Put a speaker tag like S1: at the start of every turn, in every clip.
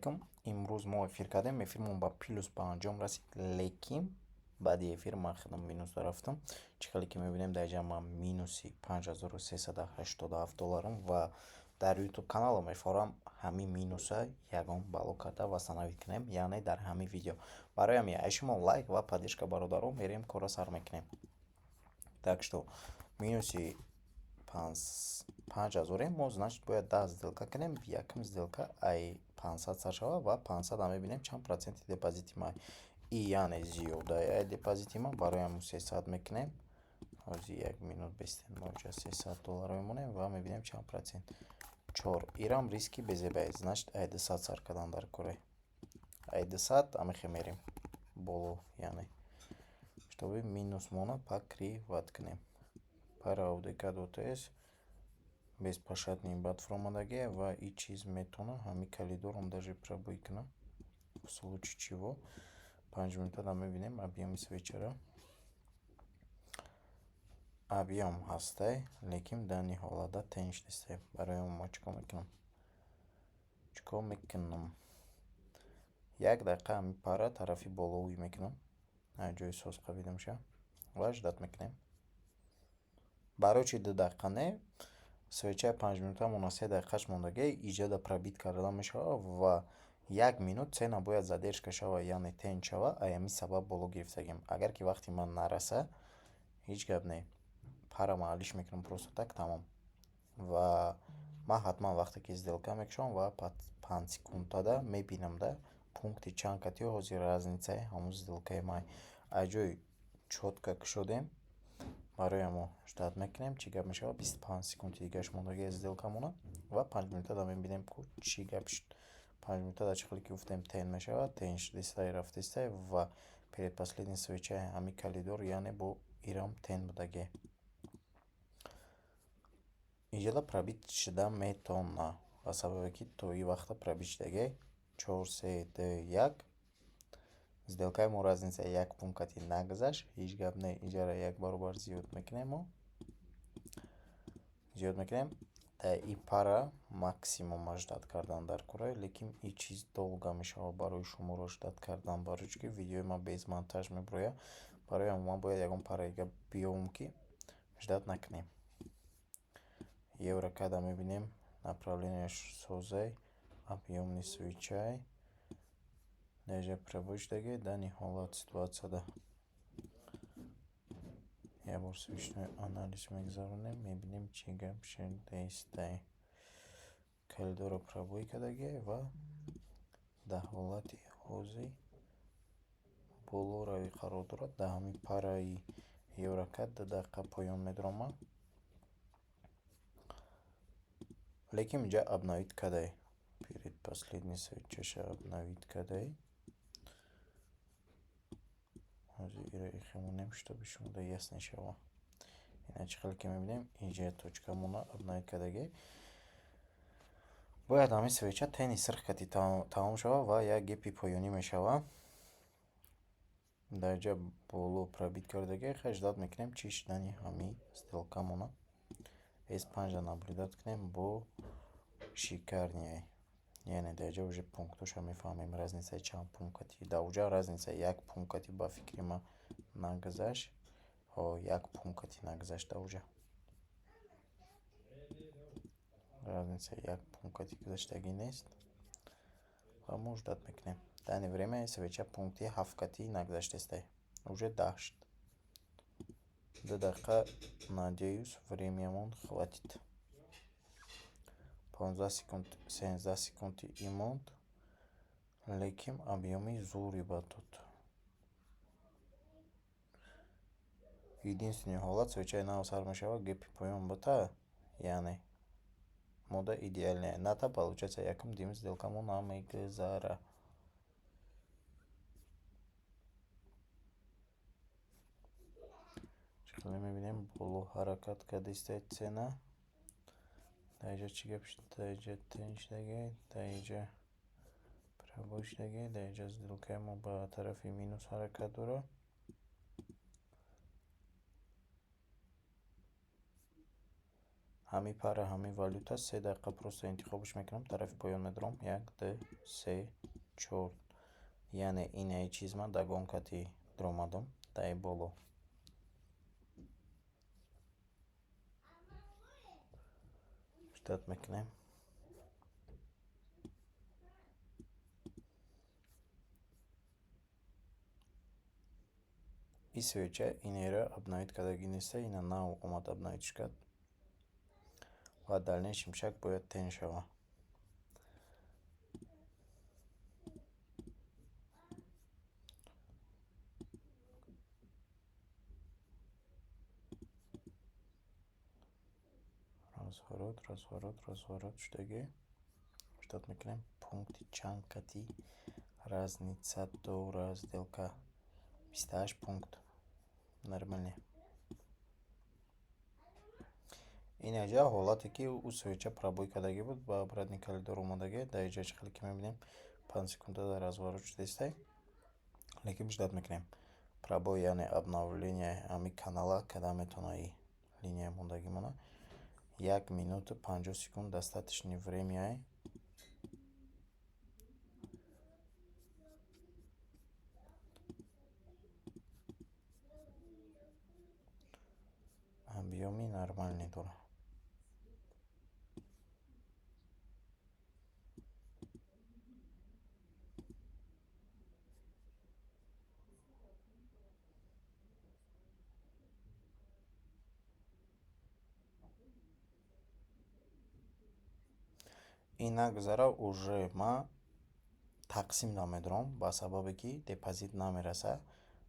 S1: Алейкум. Имрӯз мо эфир кардем. Эфирмон ба плюс ба анҷом расид, лекин баъди эфир ман худам минуса рафтам. Чӣ хеле ки мебинем, дар инҷа ман минуси 5387 долларам ва дар ютуб каналам мефорам ҳамин минуса ягон бало карда восстановить кунем, яъне дар ҳамин видео. Барои ҳамин ай шумо лайк ва поддержка, бародарон, мерем, корро сар мекунем. Так что минуси 5000-ем мо, значит, бояд 10 сделка кунем. Якум сделка ай 500 сар шавад ва 500 мебинем, чанд проценти депозити ман. И яъне зиёда ай депозити ман, барои ҳамун 300 мекунем. Ҳозир як минут бистем, мо инҷа 300 доллар мемонем ва мебинем, чанд процент. Чор. Ирам риски безебай, значит, ай 200 сар кардан дар коре. Ай 200 амихе мерем боло, яъне чтобы минусмона покрывать кунем. Пара AUDCAD OTC беспощадный бад фуромадагия ва и чиз метавона ҳамин коридорам даже пробой кунад. В случае чего 5 минутада мебинем объёми свечара. Объём ҳастай, лекин данный ҳолатда тень нестай. Барои ҳамон ман чӣ кор мекунам? Чӣ кор мекунам? Як дақиқа ҳамин пара тарафи боловӣ мекунам. Ай ҷои соз қабида мешавад ва ждать мекунем. Барои чӣ 2 дақиқа не? Свечаи 5 минутамона 3 дақиқаш мондагӣ, иҷода пробить карда мешавад ва як минут цена бояд задержка шавад, яъне тень шавад, ай ҳамин сабаб боло гирифтагим. Агар ки вақти ман нараса, ҳеҷ гап не. Пара маҳаллиш мекунам, просто так, тамом. Ва ман ҳатман вақте ки сделка мекушам ва 5 секундада мебинам, да, пункти чанд кати ҳозир разницаи ҳамун сделкаи ман. Ай ҷои чётко кушодем, барои ҳамон ждать мекунем, чӣ гап мешавад. 25 секунди дигараш мондагӣ сделкамона ва 5 минутада мебинем, ку чӣ гап шуд. 5 минутада, чӣ хеле ки гуфтем, тень мешавад, тень шудистай, рафтистай ва предпоследний свечаи ҳамин коридор, яъне бо ирам тень будагӣ. Иҷода пробить шуда метавона, ба сабабе ки то ин вақта пробить шудагиай. Чор, се, ду, як. Сделкаи мо разница як пункти нагузашт, ҳеҷ гап не, иҷара як баробар зиёд мекунем мо. Зиёд мекунем. Дар и пара максимум ждать кардан дар кора, лекин и чиз долго мешавад барои шуморо ждать кардан, барои чӣ ки видеои ман без монтаж мебурояд. Барои ҳамон ман бояд ягон параи дига биёвам, ки ждать накунем. Еврокада мебинем, направленияш созай, объёмный свечай. Дар инҷа пробой шудагӣ, данный ҳолат ситуатсияда як бор свечной анализ мегузаронем, мебинем, чӣ гап шудааистай. Коридорро пробой кардагиай ва дар ҳолати ҳозир болоравӣ қарор дорад. Дар ҳамин параи еврокад 2 дақиқа поён медорам ман. Лекин инҷа обновить кардай. Предпоследний свечаша обновить кардай. Ҳозир иро ихемонем, чтобы шумода ясно шавад. Ина, чӣ хеле ки мебинем, инҷа точкамона обновить кардагӣ. Бояд ҳамин свеча тени сирх кати тамом шавад ва як гепи поёнӣ мешавад. Дар инҷа боло пробить кардагӣ, хай, ждать мекунем, чӣ шудани ҳамин сделкамона. С5-а наблюдать кунем, бо шикарный. Яъне дар инҷа уже пунктоша мефаҳмем, разницаи чанд пункти. Дар уҷа разница як пункти, ба фикри ман, нагузашт. Ҳо, як пункти нагузашт дар уҷа. Разница як пункти гузаштагӣ нест. Ва мо ждать мекунем. Данный время свеча пункти ҳафткатӣ нагузаштестай. Уже 10 шуд. 2 дақиқа, надеюсь, времямон хватит. 15 секунд, 13 секунди и монд, лекин объёми зури бад дод. Единственный ҳолат, свечаи нав сар мешавад, гепи поён бута, яъне мода идеальная. Ната, получается, якум дим сделкамон намегузара. Чӣ хеле мебинем, боло ҳаракат кардистай цена. Дар инҷа чӣ гап шуд? Дар инҷа тень шудагӣ, дар инҷа пробой шудагӣ, дар инҷа сделкаи мо ба тарафи минус ҳаракат дорад. Ҳамин пара, ҳамин валюта 3 дақиқа просто интихобаш мекунам, тарафи поён медорам: як, ду, се, чор. Яъне инаи чиз ман догон кати дуромадам даи боло. Ждать мекунем. И свеча инеро обновить кардагӣ неста, ина нав омад, обновить кард ва дальнейшем шаг бояд тень шавад. Разворот, разворот, разворот шудагӣ. Ждать мекунем, пункти чанд кати разница дора сделка? 28 пункт, нормально. Инаҷа ҳолате ки ӯ свеча пробой кардагӣ буд, ба обратный коридор омадагӣ. Дар инҷа чӣ хеле ки мебинем, 5 секунда дар разворот шудааст, лекин ждать мекунем пробой, яъне обновление ҳамин канала када метавона и линия мондагимона. 1 минуту 50 секунд достаточный время. Объёми нормальный дорад. Ин нагузара, уже ман тақсим намедорам, ба сабабе ки депозит намерасад,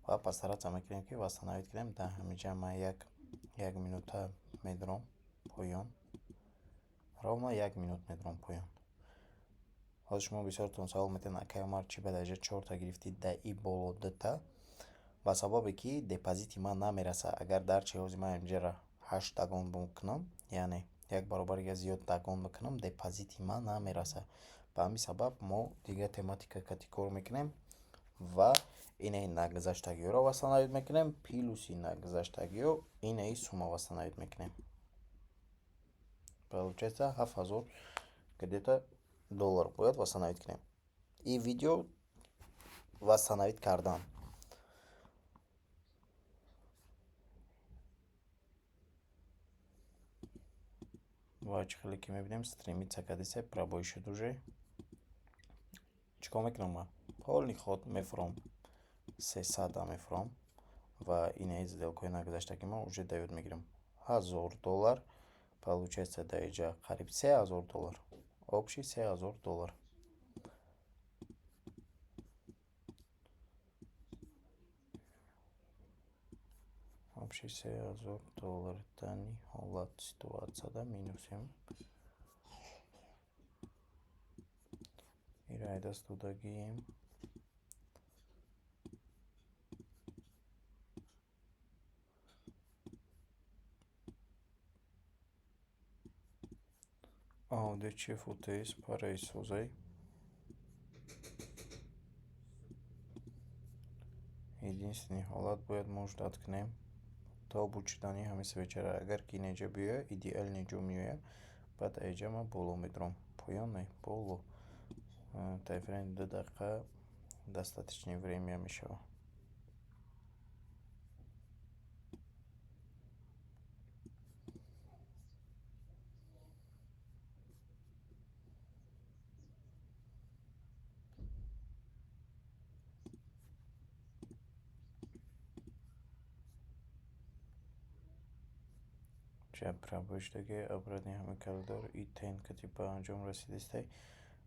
S1: ва постараться мекунем, ки восстановить кунем. Дар ҳаминҷа ман як минута медорам поён, ровно як минут медорам поён. Ҳозир шумо бисёртон савол метиҳед: «Акай Умар, чӣ ба дараҷа чорта гирифтӣ, да и боло дута?» Ба сабабе ки депозити ман намерасад. Агар дар чи ҳозир ман инҷаро ҳашт догон бикунам, яъне як баробарига зиёд догон бикунам, депозити ман намерасад. Ба ҳамин сабаб мо дигар тематика кати кор мекунем ва инаи нагузаштагиҳоро восстановить мекунем, плюси нагузаштагиҳо инаи сумма восстановить мекунем. Получается, 7000 где-то доллар бояд восстановить кунем. И видео восстановить кардан. Ва чӣ хеле ки мебинем, стремиться кардиса, пробой шуд уже. Чӣ кор мекунам ман? Полный ход мефурам, 300-а мефурам ва инаи сделкаҳои нагузаштаги ман уже даёд мегирам 1000 доллар. Получается, дар инҷа қариб 3000 доллар, общий 3000 доллар. Общий 3000 доллар. Дани ҳолат ситуатсияда минусем. Ира ай даст додагием. AUD CHF параи созай. Единственный ҳолат, бояд мо ждать кунем то буд шудани ҳамин свечара. Агар ки инеҷа биёяд, идеальный ҷо меояд, баъд аиҷа ман боло медорам, поён не, боло. Таймфрейми 2 дақиқа достаточный время мешавад. Ча пробой шудаги обратный ҳамин коридор и тень кати ба анҷом расидистай,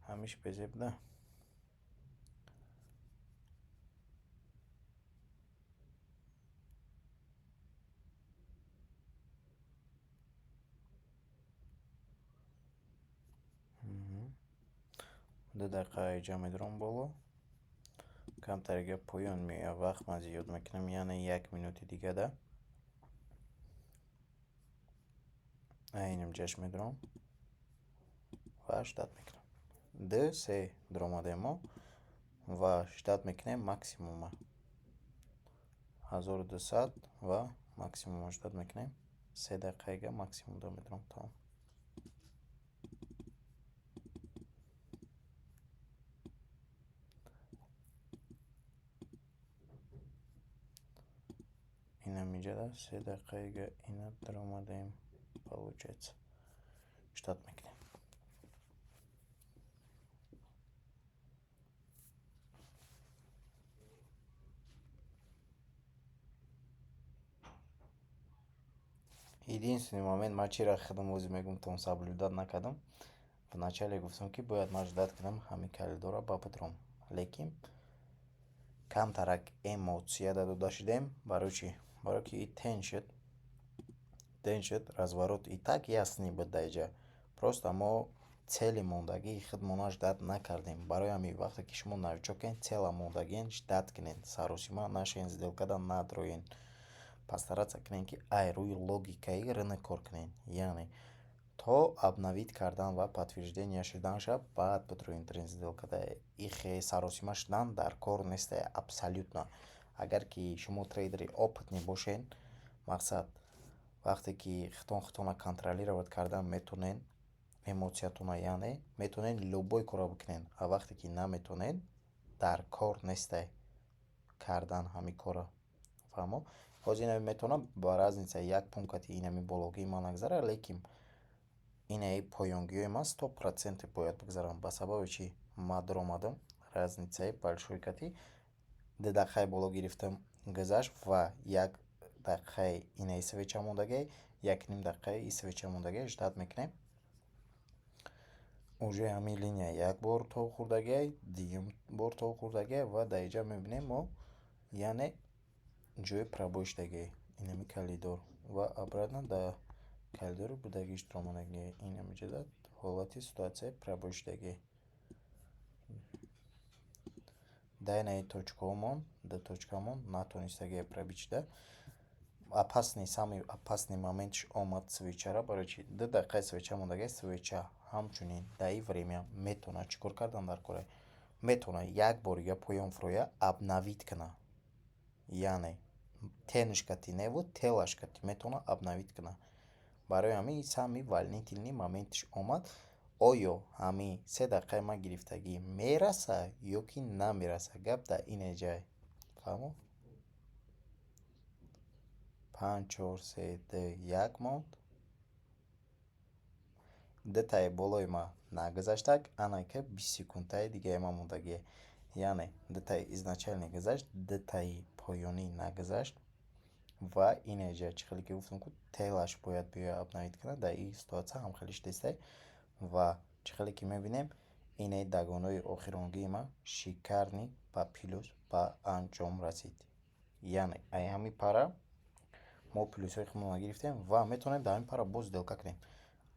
S1: ҳамиш безеб да. 2 дақиқа аиҷа медорам боло, камтарига поён меояд, вақт ман зиёд мекунам, яъне як минути дигада айнам ҷашн медорам ва ждать мекунам. Д се дуромадем мо ва ждать мекунем максимума 1200 ва максимума ждать мекунем. 3 дақиқаига максимум да медорам, тамом. Ҳаминҷода 3 дақиқаига ина даромадем, получается. Ждать мекунем. Единственный момент, ман чиро худам ози мегӯм, соблюдать накардам. Вначале гуфтам, ки бояд ман ждать кунам ҳамин коридорро, ба бидром. Лекин камтарак эмоция дода шудем. Барои чӣ? Барое ки и тень шуд. Тень шуд, разворот и так ясный буд дар инҷа. Просто мо цели мондагии худмонро ждать накардем. Барои ҳамин, вақте ки шумо новичок ен, цела мондагиен ждать кунед. Саросима нашавед, сделкада надроен. Постараться кунед, ки ай рӯи логикаи рынок кор кунед. Яъне то обновить кардан ва подтверждение шуданша баъд бидроен дар сделкада. Ихе саросима шудан дар кор нестае абсолютно. Агар ки шумо трейдери опытный бошед, мақсад, вақте ки худтон худтонро контролировать кардан метавонед, эмоциятонро, яъне метавонед любой корро бикунед. А вақте ки наметавонед, дар кор нестае кардан ҳамин корро. Фаҳмо? Ҳозир инами метавонам ба разница як пункти инами бологии ман нагзара, лекин инаи поёнгиҳои ман 100% бояд бигзарам. Ба сабаби чӣ? Ман даромадам, разницаи большой кати 2 дақиқаи боло гирифтам, гузашт ва 1 дақиқаи инаи свеча мондагиай, 1,5 дақиқаи и свеча мондагиай, ждать мекунем. Уже ҳамин линия як бор тоб хӯрдагиай, дуюм бор тоб хӯрдагиай ва дар инҷа мебинем мо, яъне ҷои пробой шудагиай инами коридор ва обратно дар коридори будагиш даромадагиай. Ин ҳаминҷода ҳолати ситуатсияи пробой шудагиай. Дар инаи точкаҳомон, ду точкамон натонистагиай пробить шуда. Опасный, самый опасный моментш омад свечара. Барои чӣ? 2 дақиқаи свеча мондагиай, свеча ҳамчунин дар ин время метавонад чӣ кор кардан дар кора? Метавонад як борига поён фуроя, обновить кунад. Яъне тень шкати неву телаш кати метавонад обновить кунад. Барои ҳамин самый волнительный моментш омад. Оё ҳамин 3 дақиқаи ман гирифтагӣ мераса ё ки намераса? Гап дар ине ҷай. Фаҳмо? Панҷ, чор, се, ду, як монд. Дутаи болои ман нагузаштак, ана ки 20 секундтаи дигаи ман мондагие. Яъне дутаи изначальный гузашт, дутаи поёнӣ нагузашт ва инеҷа чӣ хеле ки гуфтам, ку телаш бояд биёяд обновить кунад, дар ин ситуатсия ҳам хеле шудистай. Ва чӣ хеле ки мебинем, инаи догонои охиронгии ман шикарный ба плюс ба анҷом расид. Яъне ай ҳамин пара мо плюсҳои худмонро гирифтем ва метавонем дар ҳамин пара боз сделка кунем.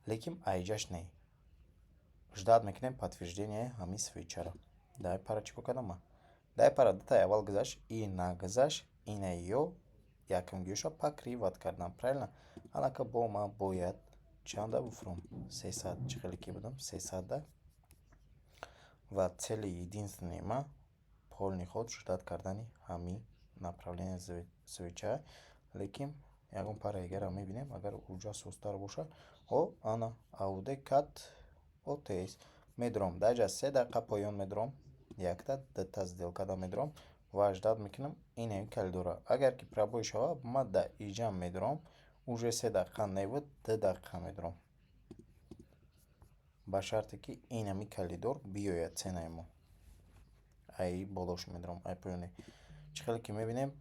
S1: Лекин айҷаш не. Ждать мекунем подтверждение ҳамин свечаро. Дар ин пара чӣ кор кардам ман? Дар ин пара дутаи аввал гузашт, и нагузашт, инаи ё якумгиёша покрывать кардам. Правильно? Анака бо ман бояд чанда буфурам? 300, чӣ хеле ки будам, 300-да. Ва цели единственный ман полный ход ждать кардани ҳамин направление свеча. Лекин ягон параи дигарам мебинем, агар уҷа сустар бошад. О, ана AUD CAD OTC медурам. Дар ҷа 3 дақиқа поён медурам, якта дута сделкада медурам ва ждать мекунам инаи коридора. Агар ки пробой шавад, ман дар иҷа медурам, уже 3 дақиқа неву 2 дақиқа медурам. Ба шарте ки инами коридор биёяд ценаи мо. Ай болош медурам, ай поёне. Чӣ хеле ки мебинем,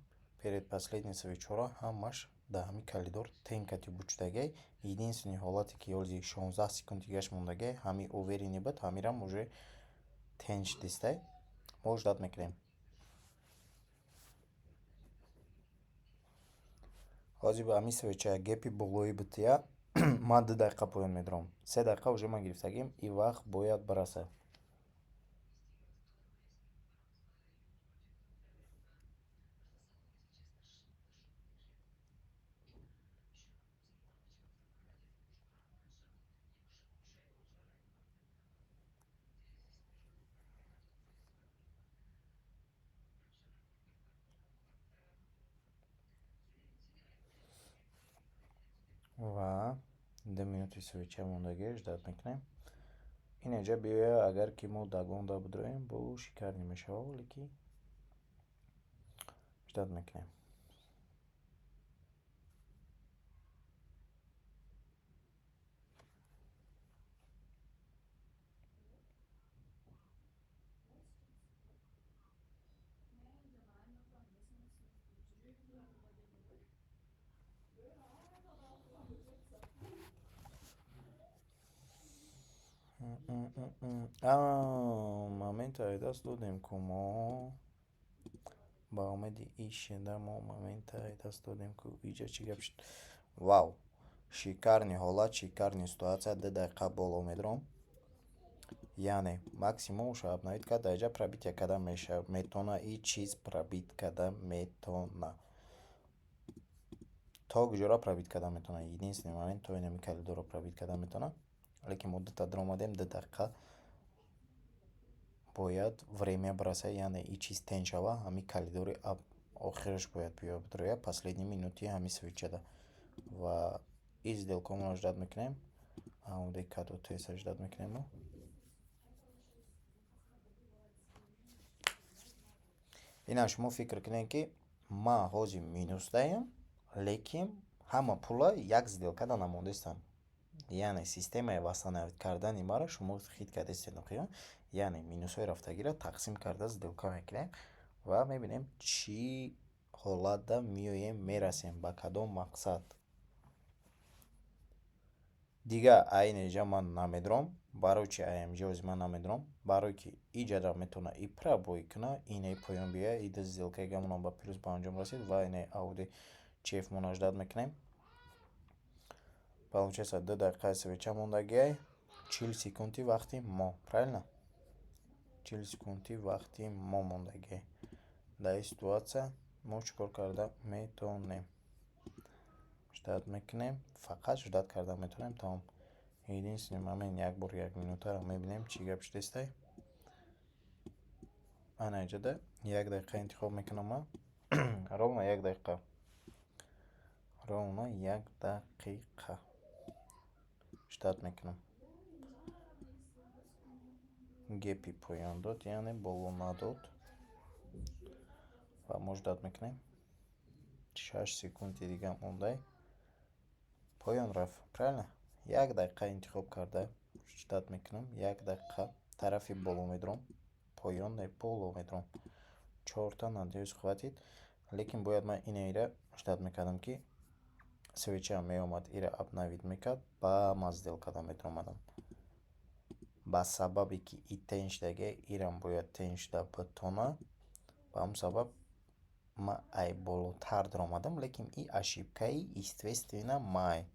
S1: перед последний свечҳоро ҳамаш дар ҳамин коридор тень кати бучудагиай. Единственный ҳолате ки ҳози 16 секунд дигаш мондагиай, ҳамин уверенный буд, ҳамирам уже тень шудистай. Мо ждать мекунем. Ҳозир ба ҳамин свеча гэпи болои бутия, ман 2 дақиқа поён медурам. 3 дақиқа уже ман гирифтагим, ин вақт бояд бирасад. Ва 2 минути свеча мондагӣ, ждать мекунем. Инеҷа биёяд, агар ки мо догонда бидроем, бо шикарный мешавад, лекин ждать мекунем. Момента ай даст додем ку мо. Ба умеди ишида мо момента ай даст додем ку. Иҷа чӣ гап шуд? Вау! Шикарный ҳолат, шикарный ситуация. 2 дақиқа боло медурам. Яъне максимум ша обновить кард, дар инҷа пробитие карда метавона, и чиз пробить карда метавона. То куҷоро пробить карда метавона? Единственный момент, то инами коридорро пробить карда метавона. Лекин мо дута дуромадем, 2 дақиқа бояд время бираса, яъне и чиз тень шава, ҳамин коридори охираш бояд биёяд, последний минути ҳамин свечада. Ва и сделкаҳоро ждать мекунем. AUD CAD OTC ждать мекунем мо. Ина шумо фикр кунед, ки ман ҳозир минусдаем, лекин ҳама пула як сделкада намондастам. Яъне системаи восстановить кардани маро шумо хит кардастед. Яъне минусҳои рафтагиро тақсим карда сделка мекунем ва мебинем, чӣ ҳолатда меоем, мерасем, ба кадом мақсад. Дигар айни инҷа ман намедурам. Барои чи ай инҷа ҳозир ман намедурам? Барое ки иҷада метавона и пробой куна, инаи поён биёяд, и ду сделкаи гамонам ба плюс ба анҷом расид ва инаи AUD CHF мо ждать мекунем. Получается, 2 дақиқаи свеча мондагиай, 40 секунди вақти мо, правильно? 40 секунди вақти мо мондагиай. Дар ин ситуация мо чӣ кор карда метавонем? Ждать мекунем, фақат ждать карда метавонем, тамом. Единственный момент, як бор як минутаро мебинем, чӣ гап шудестай. Ана инҷода 1 дақиқа интихоб мекунам ман. Ровно 1 дақиқа. Ровно 1 дақиқа. Ждать мекунам. Гепи поён дод, яъне боло надод. Ва мо ждать мекунем. 6 секунди дига мондай. Поён рафт, правильно? 1 дақиқа интихоб карда ждать мекунам. 1 дақиқа тарафи боло медурам. Поён не, боло медурам. Чорта, надеюсь, хватит. Лекин бояд ман инаира ждать мекардам, ки свеча меомад, ира обновить мекард, ба ман сделкада метаромадам. Ба сабабе ки и тень шудагиа, ирам бояд тень шуда битона. Ба ҳамон сабаб ман ай болотар даромадам, лекин и ошибкаи, естественно, май.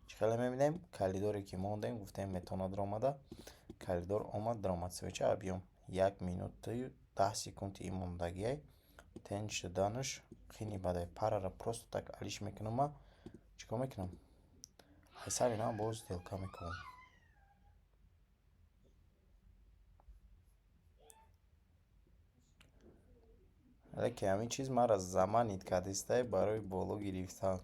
S1: Чӣ хеле мебинем? Коридоре ки мондем, гуфтем, метавонад даромада. Коридор омад, даромад свеча, объём 1 минутаю 10 секунди и мондагиай. Тень шуданаш хеле бадай. Параро просто так алиш мекунам ман. Чӣ кор мекунам? Ай сари нав боз сделка мекунам. Лекин ҳамин чиз маро заманить кардистай барои боло гирифтан.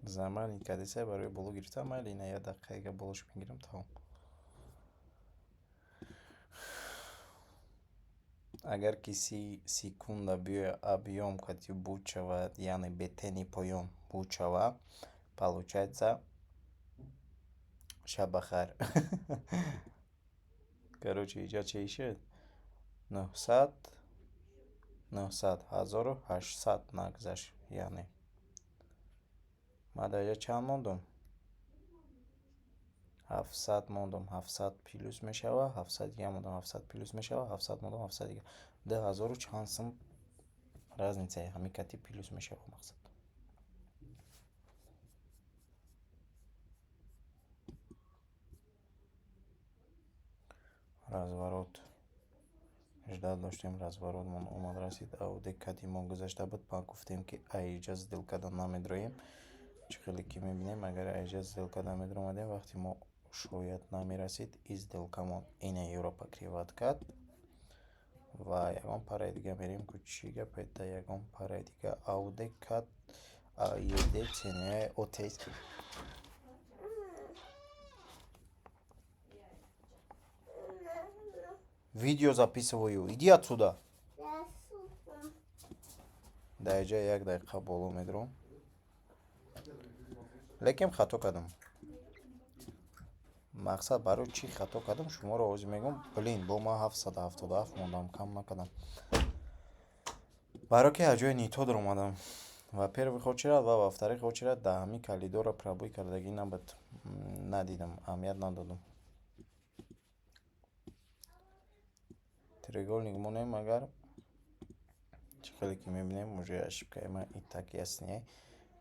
S1: Заманить кардистай барои боло гирифтан. Майли, ина 1 дақиқа дига болош мегирам, тамом. Агар ки 30 секунда биёяд, объём кати буд шавад, яъне бе тени поён буд шавад, получается, шаб бахайр. Короче, инҷа чӣ шуд? 900, 900, 1800 нагзашт, яъне. Ман дар инҷа чанд мондум? 700 мондум, 700 плюс мешавад, 700 дига мондум, 700 плюс мешавад, 700 мондум, 700 дига. 2000 чанд сум разницаи ҳамин кати плюс мешавад, мақсад. Разворот ждать доштем, разворотмон омад, расид. AUD CAD мо гузашта буд. Ма гуфтем, ки айҷа сделкада намедроем. Чӣ хеле ки мебинем, агар айҷа сделкада медромадем, вақти мо шояд намерасид. И сделкамон ина юро покрывать кард ва ягон параи дига мерем ку. Чӣ гапе да ягон параи дига? AUD CAD, AUD ценаи OTC. Видео записываю, иди отсюда. Дар инҷа 1 дақиқа боло медурам, лекин хато кардам. Мақсад, барои чӣ хато кардам, шуморо ҳозир мегӯям. Блин, бо ман 777 мондам, кам накардам. Баро ки аз ҷои не то даромадам. Во первых очередь ва во вторых очередь дар ҳамин коридорро пробой кардагӣ набуд. Надидам, аҳамият надодам. Треугольник монем, агар чӣ хеле ки мебинем, уже ошибкаи ман и так ясный.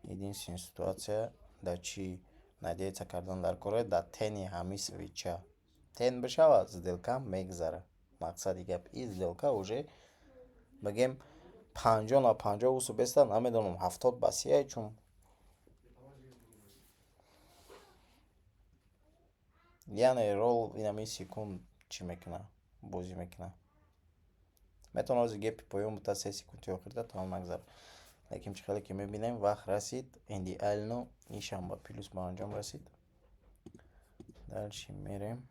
S1: Единственная ситуация, дар чӣ надеяться кардан дар кора, дар тени ҳамин свеча. Тень бишавад, сделка мегзарад. Мақсади гап, ин сделка уже бигем 50 на 50 усу беста, намедонам, 70 ба 30, чун яъне рол инами секунд чӣ мекунад, бозӣ мекунад. Метавонад ҳозир гепи поён бута, 3 секунди охирда тамом нагзарад. Лекин чӣ хеле ки мебинем, вақт расид, идеально ишам ба плюс ба анҷом расид. Дальше мерем.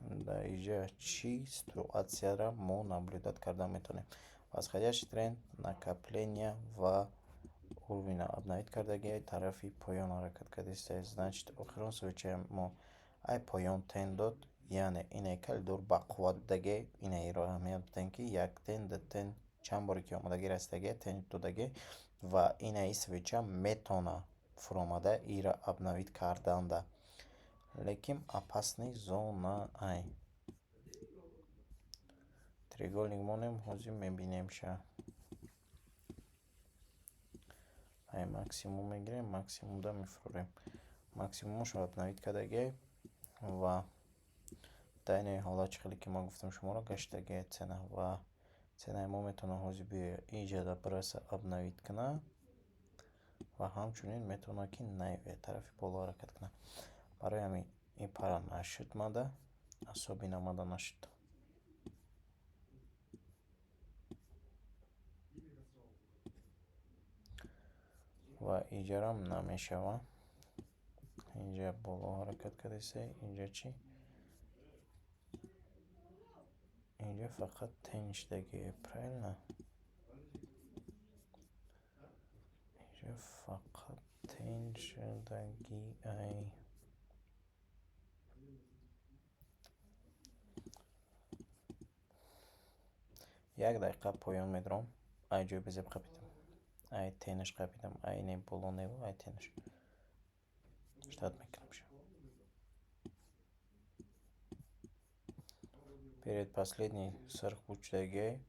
S1: Дар инҷа чӣ ситуатсияро мо наблюдать карда метавонем? Восходящий тренд, накопления ва уровень обновить кардагиай, тарафи поён ҳаракат кардааст. Значит, охирон свечаи мо ай поён тень дод, яъне инаи коридор бақувват будагиай, инаиро аҳамият бидиҳем, ки як тень, ду тень, чанд боре ки омадагӣ расидагиай, тень додагиай ва инаи свеча метавонад фуромада ира обновить карданда. Лекин опасный зона ай. Треугольник монем, ҳозир мебинем ша. Ай максимум мегирем, максимумда мефурорем. Максимумашро обновить кардагиай ва дар ин ҳолат, чӣ хеле ки ман гуфтам шуморо, гаштагиай цена ва ценаи мо метавонад ҳозир биёяд иҷада бираса, обновить кунад ва ҳамчунин метавонад, ки наёяд, тарафи боло ҳаракат кунад. Барои ҳамин ин пара нашуд мада, особенно мада нашуд. Ва иҷарам намешавад. Инҷа боло ҳаракат кардааст, инҷа чӣ? Инҷа фақат тень шудагиа, правильно? Инҷа фақат тень шудагиай. Як дақиқа поён медорам, ай ҷои безеб қапидам, ай тенаш қапидам, ай не боло неву ай тенаш. Ждать мекунам. Предпоследний сирх буд шудагиай.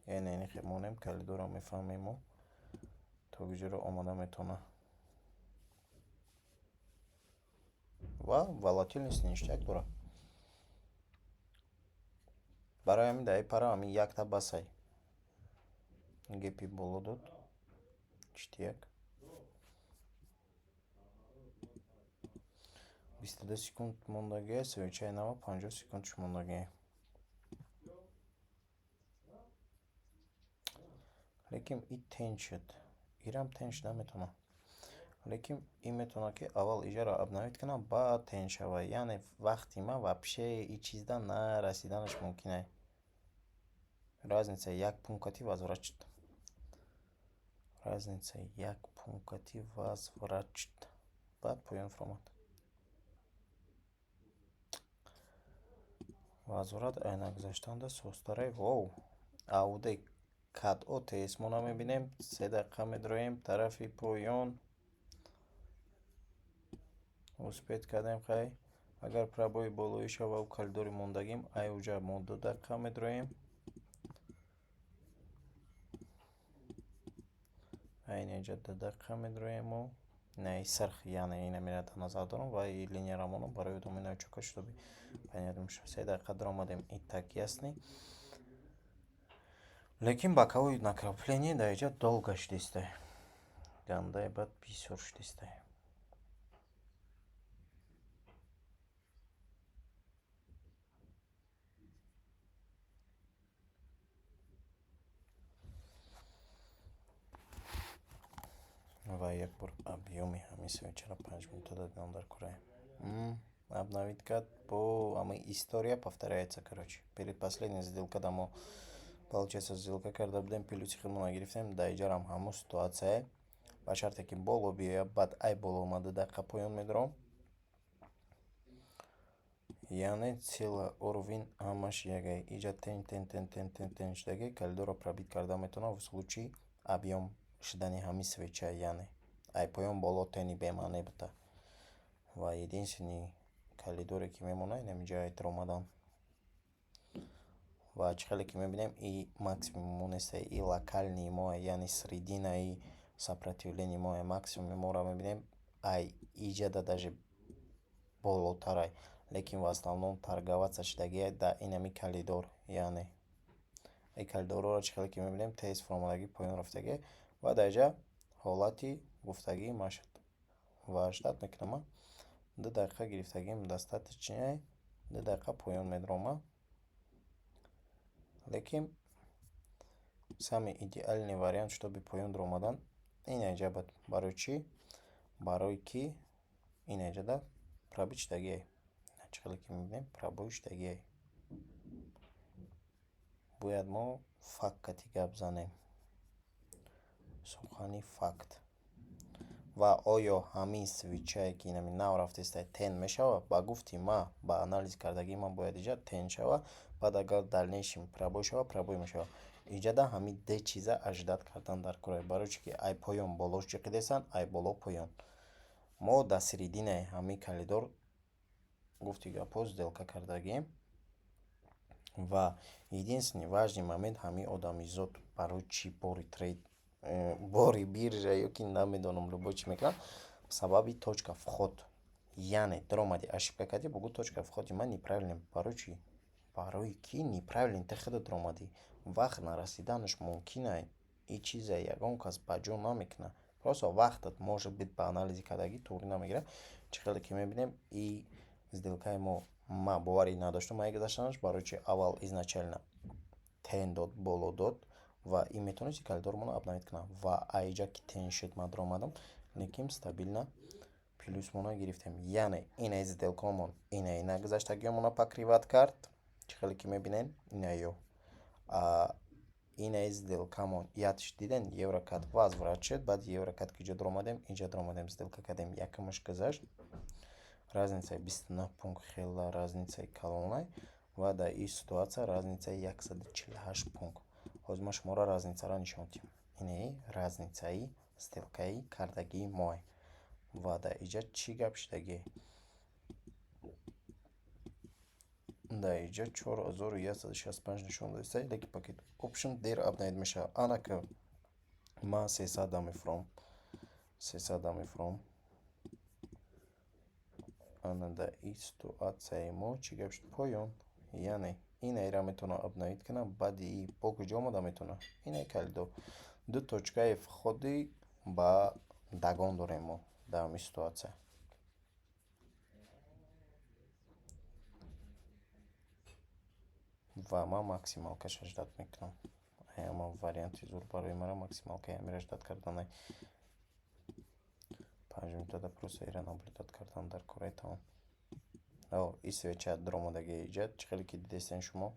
S1: Яъне инихе монем, коридорро мефаҳмем мо, то куҷоро омада метавонад. Ва волатильность ништяк дорад. Барои ҳамин дар ин пара ҳамин якта басай. Гепи боло дод. Чити як. 22 секунд мондагиай, свечаи нава 50 секундш мондагиай. Лекин и тень шуд. Ирам тень шуда метавонад. Лекин ин метавонад, ки аввал иҷаро обновить кунад, баъд тень шавад. Яъне вақти ман вообще и чизда нарасиданаш мумкин ай. Разница як пункт возврат шуд. Разница як пункти возврат шуд. Баъд поён фуромад. Возврат ай нагузаштанда состарай воу. Ауд CAD OTC мо намебинем. 3 дақиқа медроем тарафи поён. Успеть кардем, хай. Агар пробои болоӣ шава, коридори мондагим, ай уҷа мо 2 дақиқа медроем. Айн инҷа 2 дақиқа медроем мо. Не, сирх, яъне ина мера дар назар дорам ва и линияро монам барои одамои новичока, чтобы понятно мешавад. 3 дақиқа даромадем, и так ясный. Лекин боковой накопление дар инҷа долго шудистай. Гандаи бад бисёр шудистай. Ва як бор объёми ҳамин свечаро 5 минута додам дар кораи. Обновить кард, бо ҳамин история повторяется, короче. Предпоследняя сделка да мо, получается, сделка карда будем, плюси худмона гирифтем, дар иҷарам ҳамон ситуатсия. Ба шарте ки боло биёяд, баъд ай боло ма 2 дақиқа поён медорам. Яъне целый уровень ҳамаш ягай. Иҷа тень, тень, тень, тень, тень, тень шудагӣ, коридорро пробить карда метавонад в случаи объём шудани ҳамин свеча, яъне ай поён боло тени бемаъне бута. Ва единственный коридоре, ки мемонад, инамиҷа айтр омадан. Ва чӣ хеле ки мебинем, и максимуми мо нестай, и локальный мо, яъне срединаи сопротивления мо. Максимуми моро мебинем, ай иҷада даже болотарай, лекин в основном торговаться шудагиай дар инами коридор. Яъне ин коридорҳоро, чӣ хеле ки мебинем, тез фуромадагӣ, поён рафтагиай ва дар инҷа ҳолати гуфтагӣ ма шуд. Ва ждать мекунам, 2 дақиқа гирифтагим достаточно, 2 дақиқа поён медрома. Лекин самый идеальный вариант, чтобы поён дуромадан, ин инҷа буд. Барои чӣ? Барои ки ин инҷада пробить шудагиай. Чӣ хеле ки мебинем, пробой шудагиай. Бояд мо факт гап занем, сухани факт. Ва оё ҳамин свечае, ки инами нав рафтестай, тень мешавад? Ба гуфти ма, ба анализ кардагии ман, бояд иҷа тень шавад, баъд агар дальнейшем пробой шавад, пробой мешавад. Иҷада ҳамин ду чиза ожидать кардан дар кор. Барои чӣ ки ай поён болош ҷиқидесанд, ай боло поён. Мо дар серединаи ҳамин коридор, гуфти гапҳо, сделка кардагием. Ва единственный важный момент: ҳамин одамизод барои чӣ бори трейд, бори биржа ё ки намедонам, любой чӣ мекунад, сабаби точка вход. Яъне даромадӣ, ошибка кардӣ, бугӯ: «Точка входи ман неправильный». Барои чӣ? Барои ки неправильный ту худат даромадӣ. Вақт нарасиданаш мумкин ай. Ин чиза ягон кас ба ҷо намекунад. Просто вақтат, может быть, ба анализи кардагӣ туғрӣ намегирад. Чӣ хеле ки мебинем, и сделкаи мо, ман боварӣ надоштам ай гузаштанаш. Барои чи? Аввал изначально тень дод, боло дод ва ин метавонист коридормонро обновить кунад. Ва айҷа ки тень шуд, ман даромадам, лекин стабильно плюсмонро гирифтем. Яъне инаи сделкаомон инаи нагузаштагиомонро покрывать кард. Чӣ хеле ки мебинем, инаё инаи сделкамон ятш диден, еврокад возврат шуд. Баъд еврокад ки ҷо даромадем, инҷа даромадем, сделка кардем, якумаш гузашт. Разницаи 29 пункт хела разницаи калонай. Ва дар ин ситуация разницаи 148 пункт. Ҳозир ман шуморо разницаро нишон медиҳам. Инаи разницаи сделкаи кардагии моа. Ва дар инҷа чӣ гап шудагӣ? Дар инҷа 4165 нишон додааст, лекин Pocket Option дер обновить мешавад. Ана ки ман 300 мефуром, 300 мефуром. Ана дар ин ситуатсияи мо чӣ гап шуд? Поён. Яъне инаира метавонад обновить кунад, баъди и бо куҷо омода метавонад? Инаи коридор. Ду точкаи входи ба догон дорем мо дар ҳамин ситуатсия. Ва ман максималкаша ждать мекунам. Ама варианти зур барои мара максималкаи ҳамира ждать карданай. 5 минутада просто ира наблюдать кардан дар кораи, тамом. И свеча даромадагии иҷа, чӣ хеле ки дидестен шумо,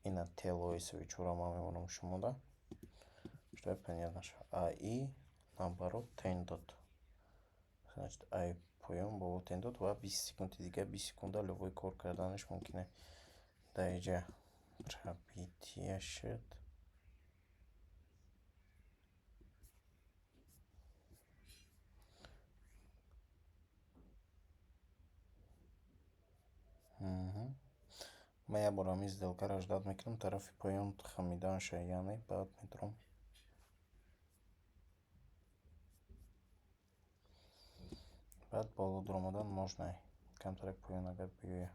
S1: ина телои свечуро ман мемонам шумода, чтобы понятно шавад. А и наоборот тень дод, значит, ай поён боло тень дод ва 20 секунди дига, 20 секунда любой кор карданаш мумкин аст. Дар инҷа пробитие шуд. Ман як бор ҳамин сделкаро ждать мекунам, тарафи поён хамиданша, яъне баъд метавонам. Баъд боло дуромадан можно, камтарак поён агар биёяд.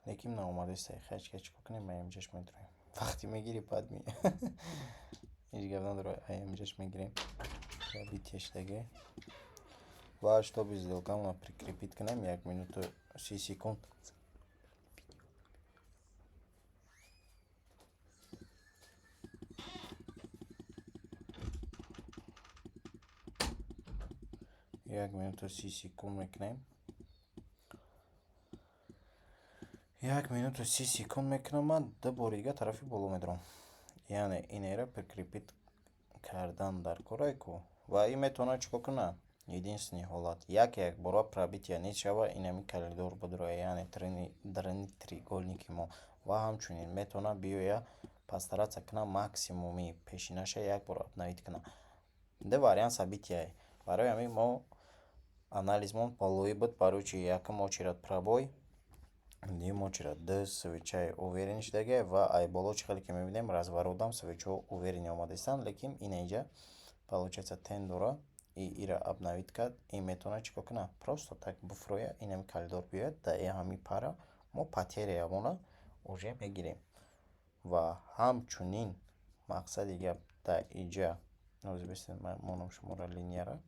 S1: Лекин наомадеста. Хай, чӣ кор кунем, аямҷаш медуроем. Вақте мегирӣ, баъд ҳеҷ гап надорад, аямҷаш мегирем. Пробитие шудагӣ. Ва чтобы сделкамонро прикрепить кунем, 1 минуту 30 секунд. 1 минуту 30 секунд мекунем. 1 минуту 30 секунд мекунам, ман ду бори дига тарафи боло медурам. Яъне инеро прикрепить кардан дар корае ку. Ва ин метавонад чӣ кор кунад? Единственный ҳолат, як якбора пробитие нест шава, инами коридор бидроя, яъне даруни треугольники мо. Ва ҳамчунин метавонад биёяд, постараться кунад, максимуми пешинаша як бор обновить кунад. Ду вариант события. Барои ҳамин мо анализмон болоӣ буд. Барои чи? Якум очередь пробой, дуюм очередь ду свечаи уверенный шудагиа ва ай боло, чӣ хеле ки мебинем, разворотам свечаҳо уверенный омадаистанд, лекин ина инҷа, получается, тень дора и ира обновить кард. Ин метавонад чӣ кор кунад? Просто так буфрояд, инами коридор биёяд. Дар ҳамин пара мо потеряямонро уже мегирем. Ва ҳамчунин мақсади гап дар инҷа, ҳозир бистед, ман монам шуморо линияра.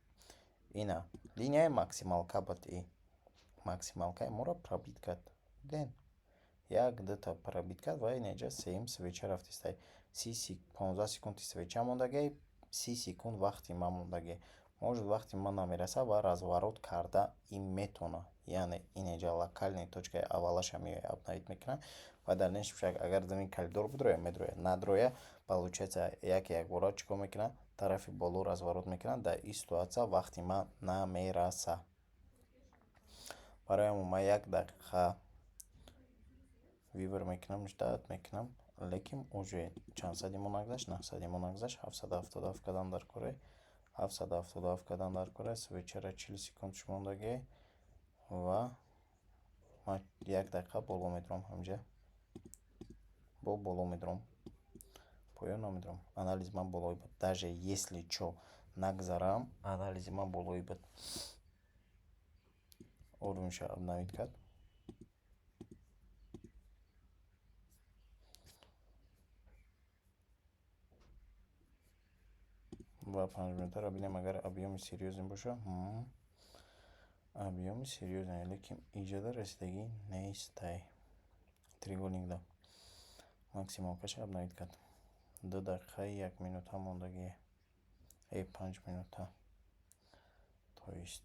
S1: Ина линияи максималка буд, и максималкаи моро пробить кард. Дидем, як дута пробить кард ва ина инҷа сеюм свеча рафтистай. 15 секунди свеча мондагиай, 30 секунд вақти ман мондагиай. Может, вақти ман намерасад ва разворот карда ин метавонад, яъне ин инҷа локальный точкаи аввалаша меояд, обновить мекунад ва дальнейшем, агар замин коридор бидрояд, медрояд, надрояд, получается, як якбора чӣ кор мекунад? Тарафи боло разворот мекунад. Дар ин ситуация вақти ман намерасад. Барои ҳамон ман як дақиқа выбор мекунам, ждать мекунам, лекин уже чанд сади мо нагузашт, 9 сади мо нагузашт. 777 кардам дар кора, 777 кардам дар кора. Свечара 40 секундш мондагиай ва ман як дақиқа боло медурам. Ҳаминҷа бо боло медурам, поён намедурам. Анализи ман болоӣ буд. Даже если чо нагзарам, анализи ман болоӣ буд. Уровеньша обновить кард ва 5 минутаро бинем. Агар объёми серьёзный боша, объёми серьёзный, лекин иҷода расидагӣ нестай. Треугольникда максималкаша обновить кард. 2 дақиқаи 1 минута мондагие, 5 минута, то есть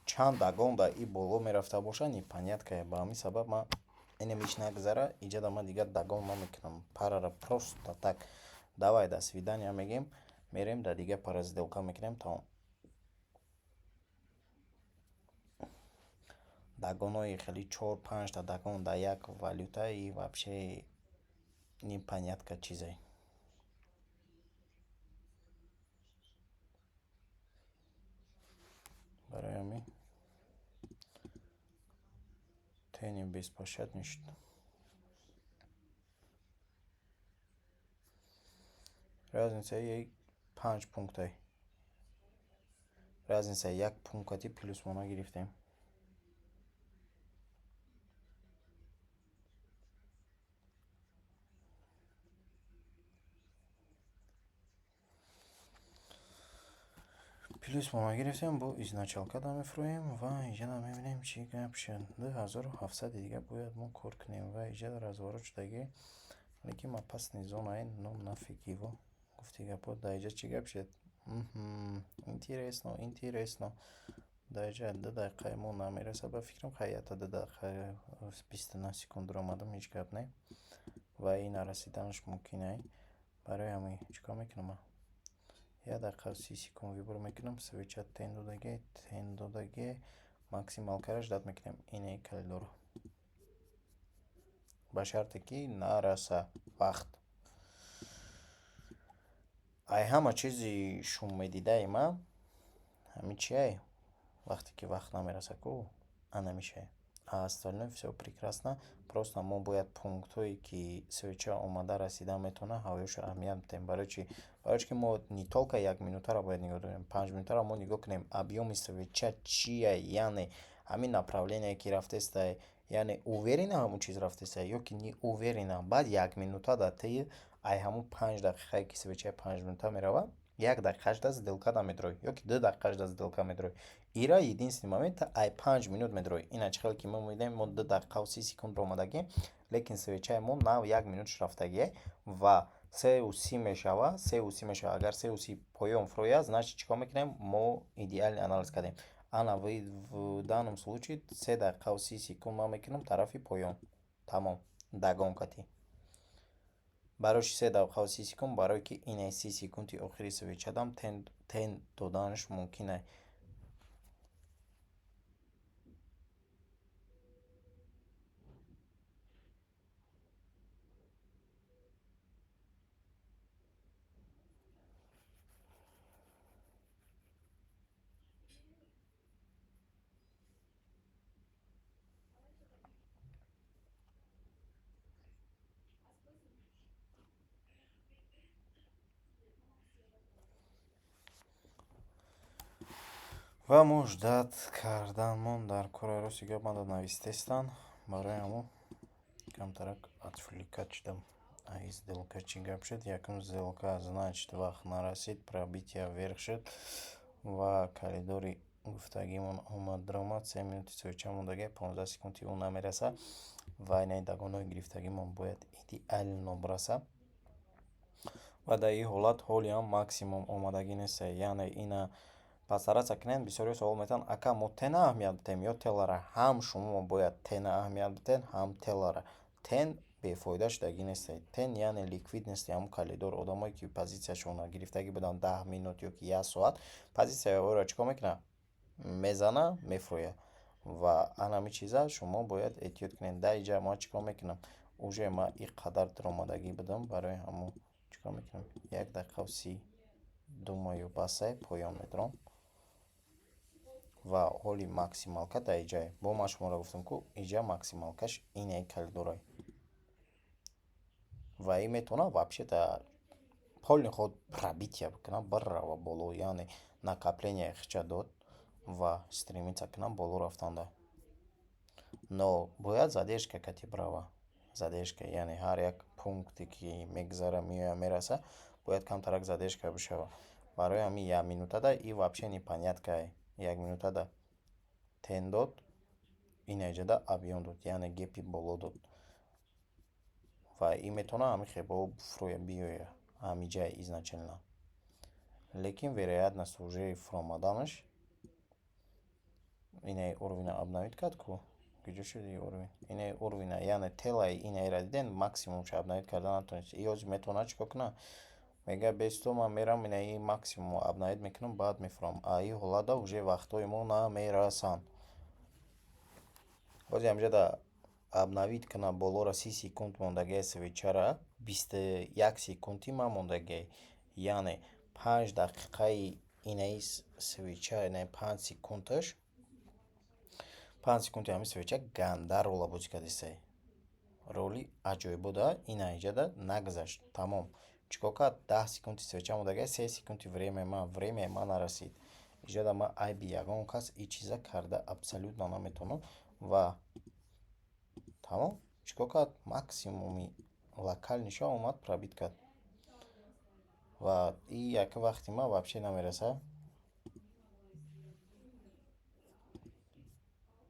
S1: чанд догон дар и боло мерафта бошад, непонятка. Ба ҳамин сабаб ман инамиш нагзара, иҷода ман дигар догон намекунам. Парара просто так давай, до свидания мегем, мерем дар дигар пара, сделка мекунем, тамом. Догонҳои хеле, чор панҷта догон дар як валюта, и вообще непонятка чизе. Барои ҳамин тени беспощадный шуд. Разницаи 5 пунктай, разница як пунктати плюс мо нагирифтем. Плюс мо нагирифтем. Бо изначалкада мефурӯем ва иҷода мебинем, чӣ гап шуд. 2700 дига бояд мо кор кунем ва иҷода разворот шудагӣ, лекин опасный зонаи, ну нафиг его. Гуфти гапҳо, дар иҷа чӣ гап шуд? Интересно, интересно. Дар иҷа 2 дақиқаи мо намерасад, ба фикрам. Хай, ята 2 дақиқа 29 секунд дуромадам, ҳеҷ гап не, ва ин нарасиданаш мумкин ай. Барои ҳамин чӣ кор мекунам? Ман 1 дақиқа 30 секунд выбор мекунам. Свеча тень додагӣ, тень додагӣ, максималкара ждать мекунем, инаи коридорро, ба шарте ки нараса вақт. Ай ҳама чизи шуммедидаи ман ҳамин чиай? Вақте ки вақт намераса ку, анамишай. А остальное всё прекрасно. Просто мо бояд пунктҳое, ки свеча омада расида метавонад, ҳавоёшо аҳамият бидиҳем. Барои чӣ? Барои чӣ ки мо не только як минутаро бояд нигоҳ дорем, 5 минутаро мо нигоҳ кунем, объёми свеча чия, яъне ҳамин направление ки рафтестай, яъне уверенно ҳамон чиз рафтестай ё ки не уверенно. Баъд як минута дар тайи ай ҳамон 5 дақиқае, ки свечаи 5 минута меравад, як дақиқаш да сделка намедроӣ ё ки 2 дақиқаш да сделка медроӣ. Ира единственный момент ай 5 минут медроӣ. Ина чӣ хеле ки мо медиҳем, мо 2 дақиқаву 30 секунд омадагем, лекин свечаи мо нав як минуташ рафтагие ва 3:30 мешава, 3:30 мешава. Агар 3:30 поён фурояд, значит, чӣ кор мекунем? Мо идеальный анализ кардем. Ана в данном случае 3 дақиқаву 30 секунд ман мекунам тарафи поён, тамом, догон катӣ. Барои чи 3 дақиқаву 30 секунд? Барое ки инаи 30 секунди охири свечадам тень доданаш мумкин ай. Ва мо ждать карданмон дар кори. Рости гап, манда навистестан, барои ҳамо камтарак отвлекать шудам. Ай сделка чӣ гап шуд? Якум сделка, значит, вақт нарасид, пробитие вверх шуд ва коридори гуфтагимон омад, даромад. 3 минути свеча мондагиа, 15 секунди ӯ намераса ва инаи догонои гирифтагимон бояд идеально бираса. Ва дар ин ҳолат ҳолиам максимум омадагӣ нест, яъне ина постараться кунед. Бисёриҳо савол метиҳанд: «Ака, мо тена аҳамият бидиҳем ё телара?» Ҳам шумо бояд тена аҳамият бидиҳед, ҳам телара. Тень бефоида шудагӣ нест. Тень яъне ликвидности ҳамун коридор. Одамое ки позитсияшонро гирифтагӣ буданд 10 минут ё ки як соат, позитсияи ӯро чӣ кор мекунад? Мезана, мефурӯяд. Ва ан ҳамин чиза шумо бояд эҳтиёт кунед. Дар инҷа ман чӣ кор мекунам? Уже ман ин қадар даромадагӣ будам, барои ҳамун чӣ кор мекунам? 1 дақиқаву 30, думаю, басай, поён медорам. Ва ҳоли максималка дар иҷае. Бо ман шуморо гуфтам, ку иҷа максималкаш инаи коридорае ва ин метавонад вообще-то полный ход пробитие бикунад, бирава боло, яъне накопление хича дод ва стремиться кунад боло рафтанда. Но бояд задержка кати бирава. Задержка, яъне ҳар як пункте ки мегузара, меояд, мераса, бояд камтарак задержка бишавад. Барои ҳамин як минутада и вообще непонятка. Як минутада тень дод, ина иҷода объём дод, яъне гепи боло дод ва ин метавонад ҳамин хел фурӯя биёяд ҳамиҷа изначально, лекин вероятность уже фуромаданаш инаи уровня обновить кард ку. Куҷо шуд ин уровень? Инаи уровня, яъне телаи инаиро дидем, максимумша обновить карда натавонист. И ҳозир метавонад чӣ кор кунад? Мегӯяд: «Бесто, ман мерам, инаи максимумро обновить мекунам, баъд мефурам». А ин ҳолатда уже вақтҳои мо намерасанд. Ҳозир ҳамиҷода обновить кунад болоро, 30 секунд мондагиа свечара, 21 секунди ман мондагиа, яъне 5 дақиқаи инаи свеча, инаи 5 секундаш, 5 секунди ҳамин свеча ганда рола бозӣ кардистай, роли аҷоибода. Ина иҷода нагузашт, тамом. Чӣ кор кард? 10 секунди свеча мондагиа, 3 секунди время ман, времяи ман нарасид. Иҷода ман айби ягон кас ин чиза карда абсолютно наметавонам. Ва тамом, чӣ кор кард? Максимуми локальныйша омад, пробить кард ва и як вақти ман вообще намерасад.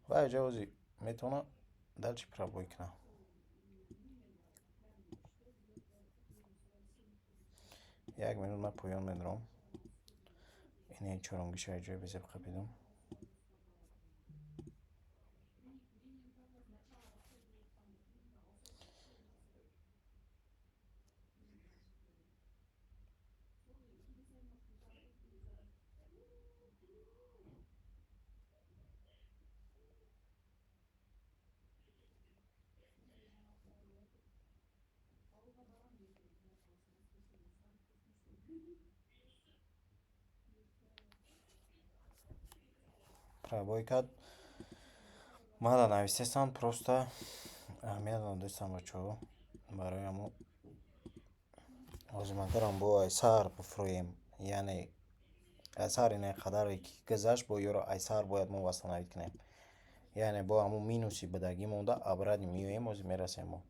S1: Ва иҷа ҳозир метавонад дальше пробой кунад. Як минут ман поён медорам. Инаи чорумгиша ҷои безеб қапидам. Пробой кард. Мада нависестам, просто аҳамият надостам, бачаҳо. Барои ҳамо ҳозир ман дорам бо айсар бифурӯем, яъне айсар инаи қадаре ки гузашт, бо ёро айсар бояд мо восстановить кунем, яъне бо ҳамун минуси будагӣ монда обратно меоем. Ҳозир мерасем мо.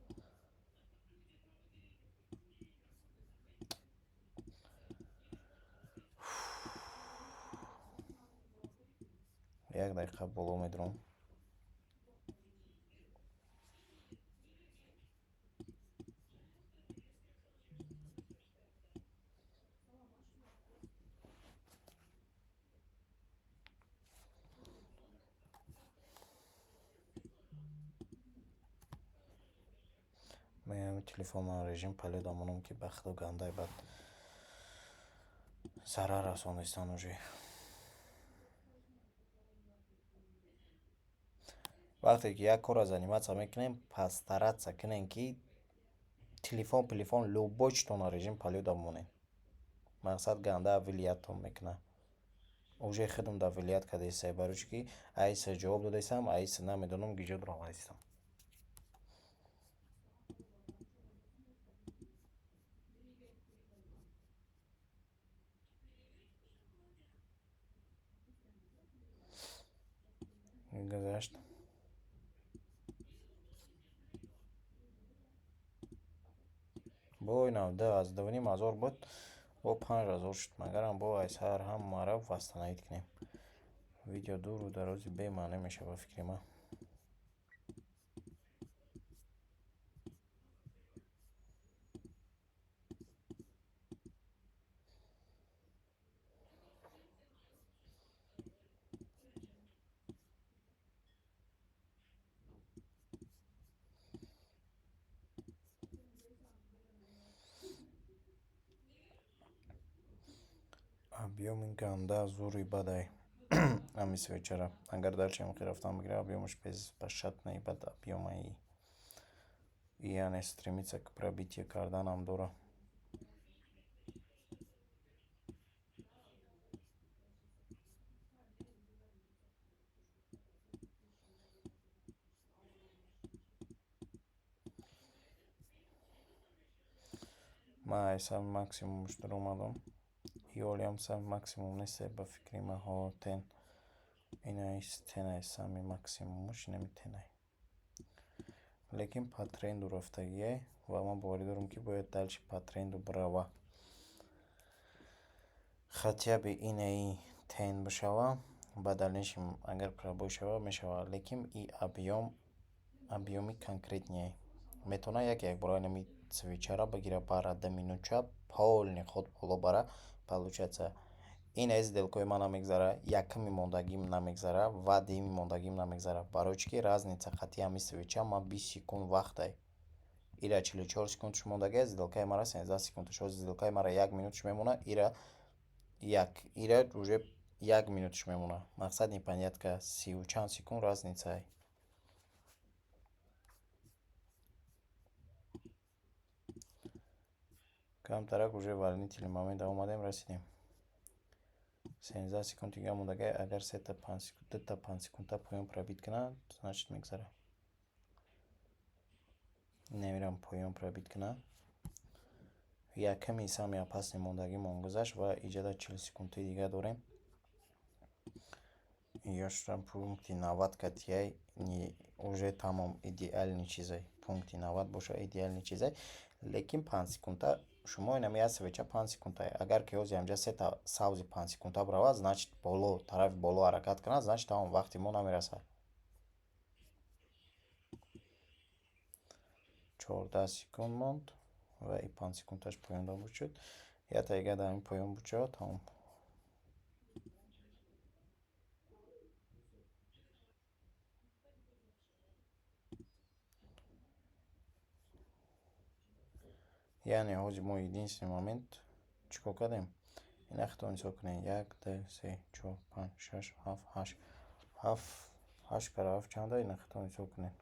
S1: Як дақиқа боло медурам. Ҳамин телефонман режим полёта монам, ки ба худо гандаи бад зарар расонистан уже. Вақте ки як корро заниматься мекунем, постараться кунем, ки телефон, пилифон, любой чизтонро режим полёта монед. Мақсад, ганда влиять тон мекунад. Уже худам да влиять кардастам, барои чӣ ки айса ҷавоб додастам, айса намедонам гиҷо дуромадистам. Гузашт. Бо инам ду аз 2500 буд, бо 5000 шуд. Магарам бо айсар ҳамаро восстановить кунем. Видео дуру дарози бемаъне мешавад, ба фикри ман. Объёми ганда зури бадай ҳами свеча ра. Агар дальше ҳамихел рафтан бигирад, объём аш беспашатный бад объём аи. Яъне стремиться к пробитию карданам дора. Ман ай самый максимум ш дуромадам. Ёлиам самый максимум нест, ба фикри ман. Ҳо, тень. Инаи тень ай самый максимум аш инами тень ай. Лекин по тренду рафтагиай ва ман боварӣ дорам, ки бояд дальше по тренду бирава. Хотя бы инаи тень бишава, ба дальнейшем агар пробой шава, мешава. Лекин и объём, объём и конкретный ай. Метавонад як якбора инами свеча ра бигира, бара 2 минутча полный ход боло бара. Получается, ин сделка ҳои ман намегзара, якуми мондагим намегзара ва дуюми мондагим намегзара. Барои чӣ ки разница қатъи ҳами свеча ман 20 секунд вақтай. Ира 44 секундаш мондагиа, сделка и мара 13 секундаш. Ҳозир сделка и мара як минуташ мемонад, ира як, ира уже як минуташ мемонад. Мақсад, непонятка, сиву чанд секунд разница ай. Камтарак уже волнительный момент омадем, расидем. 13 секунд дига мондагиа, агар сета панҷ, дута 5 секунда поён пробить кунад, значит, мегзарад. Намерам поён пробить кунад. Яками самый опасный мондагимон гузашт ва иҷода 40 секундаи дига дорем. Ёшам пункти 90 катияй уже тамом, идеальный чизай. Пункти 90 боша, идеальный чизай. Лекин 5 секунда шумо инам як свеча 5 секунда. Агар ки ҳозир ҳамҷа сета сабзи 5 секунда биравад, значит, боло, тарафи боло ҳаракат кунад, значит, тамом, вақти мо намерасад. 14 секунд монд ва и 5 секундаш поён буд шуд. Якта дига дар ҳамин поён буд шавад, тамом. Яъне ҳозир мо единственный момент чӣ кор кардем? Ина худтон ҳисоб кунед: як, ду, се, чор, панҷ, шаш, ҳафт, ҳашт, ҳафт, ҳашт кара ҳафт чанда? Ина худтон ҳисоб кунед.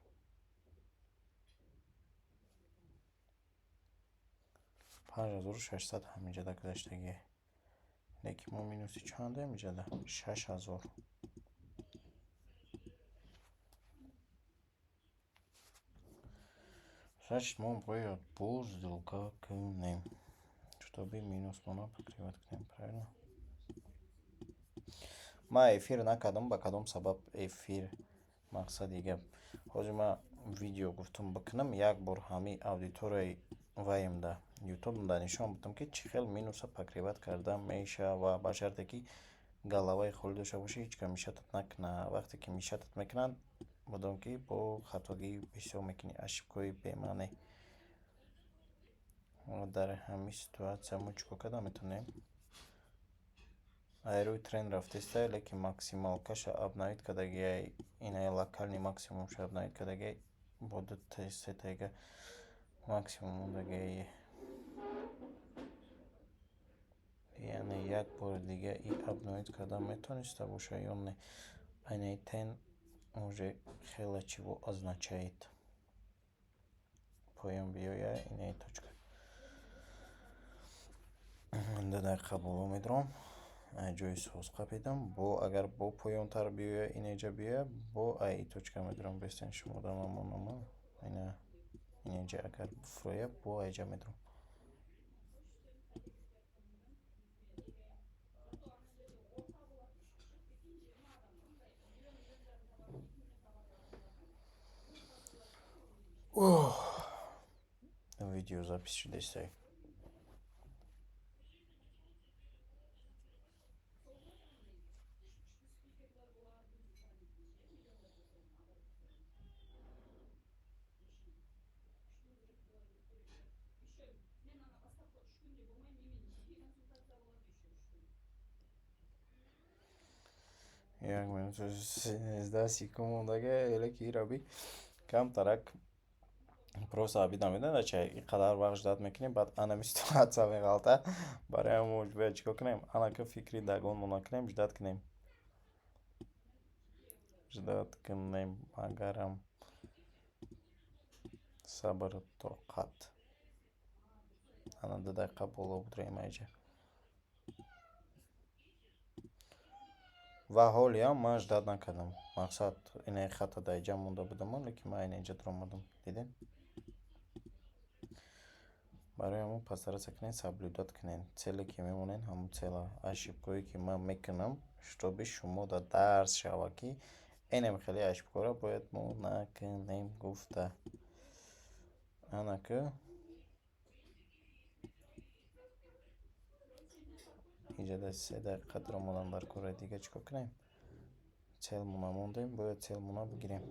S1: 5600 ҳаминҷода гузаштагие. Лекин мо минус и чандем иҷода? 6000. Значит, мо бояд боз сделка кунем, чтобы минус мона покрывать кунем, правильно? Ман эфир накардам, ба кадом сабаб эфир? Мақсади гап, ҳозир ман видео гуфтум бикунам, як бор ҳамин аудиторияи ваемда ютубда нишон будам, ки чӣ хел минус а покрывать карда мешава, ба шарте ки голова и холӣ дошта бошӣ, ҳеҷ кас мешать ат накунад. Вақте ки мешать ат мекунанд, будам ки бо хатогӣ бисёр мекунӣ, ошибка ҳои бемаъне. Дар ҳамин ситуация мо чӣ кор карда метавонем? Ай рӯи тренд рафтеста, лекин максималка ша обновить кардагиай, инаи локальный максимум ша обновить кардагиай, бо дута сетаига Максимум мондагии, яъне як бори дига и обновить карда метавониста боша ё не? Айнаи тень уже хеле чего означает. Поён биёя, инаи точка. 2 дақиқа боло медурам, ҷои соз қапидам. Бо агар бо поёнтар биёя, инаҷа биёя, бо ай точка медурам. Бестен шумо дамамонама, ина инаҷа агар фурӯя, бо айҷа медурам. Видеозапись шудестай. 1 минуту 13 секунд мондага, эле ки ираби камтарак просто обидно медонед, ча ин қадар вақт ждать мекунем, баъд анами ситуация меғалта. Барои ҳамон бояд чӣ кор кунем? Анака фикри дагонмо накунем, ждать кунем, ждать кунем. Агарам сабру тоқат. Ана 2 дақиқа боло будроем айҷа. Ва ҳолиам ман ждать накардам. Мақсад, инаи хата дар иҷа монда будам, лекин ман айна инҷа дуромадам, дидем. Барои ҳамон постараться кунед, соблюдать кунед целе ки мемонед, ҳамон цела. Ошибкое ки ман мекунам, чтобы шумо да дарс шава, ки энем хеле ошибкаро бояд мо накунем гуфта. Анака инҷа дар 3 дақиқа дуромадам дар кори дига. Чӣ кор кунем? Целмона мондем, бояд целмона бигирем.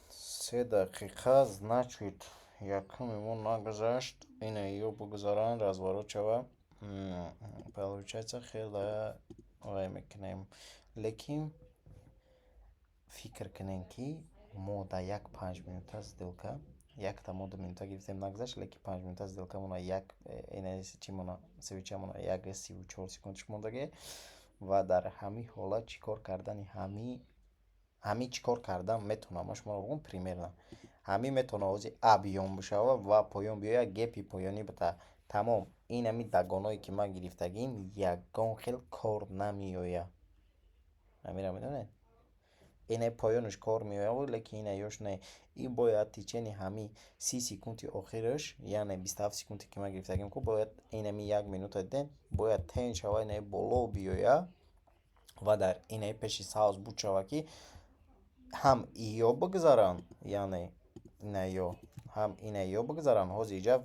S1: 3 дақиқа, значит, якуми мо нагузашт. Ина ё бигузаранд, разворот шава, получается, хеле вай мекунем. Лекин фикр кунем, ки мо дар як 5 минута сделка якта мо 2 минута гирифтем, нагузашт, лекин 5 минута сделкамона як чимона, свечамона 1:34 секундаш мондагӣ. Ва дар ҳамин ҳолат чӣ кор кардани ҳамин, чӣ кор кардан метавонам? Ман шуморо бигӯям, примерно ҳамин метавона ҳозир объём бишава ва поён биёяд, гепи поёнӣ бита, тамом. Ин ҳамин догоное ки ман гирифтагим, ягон хел кор намеояд. Ҳаминро медонед, ине поёнаш кор меояд, лекин ина ёш не. Ин бояд течение ҳамин 30 секунди охираш, яъне 27 секунде ки ман гирифтагим ку, бояд инами 1 минута дидем, бояд тень шава, инаи боло биёяд ва дар инаи пеши сабз буд шава, ки ҳам иё бигузаранд, яъне инаё ҳам инаё бигузаранд. Ҳозир иҷа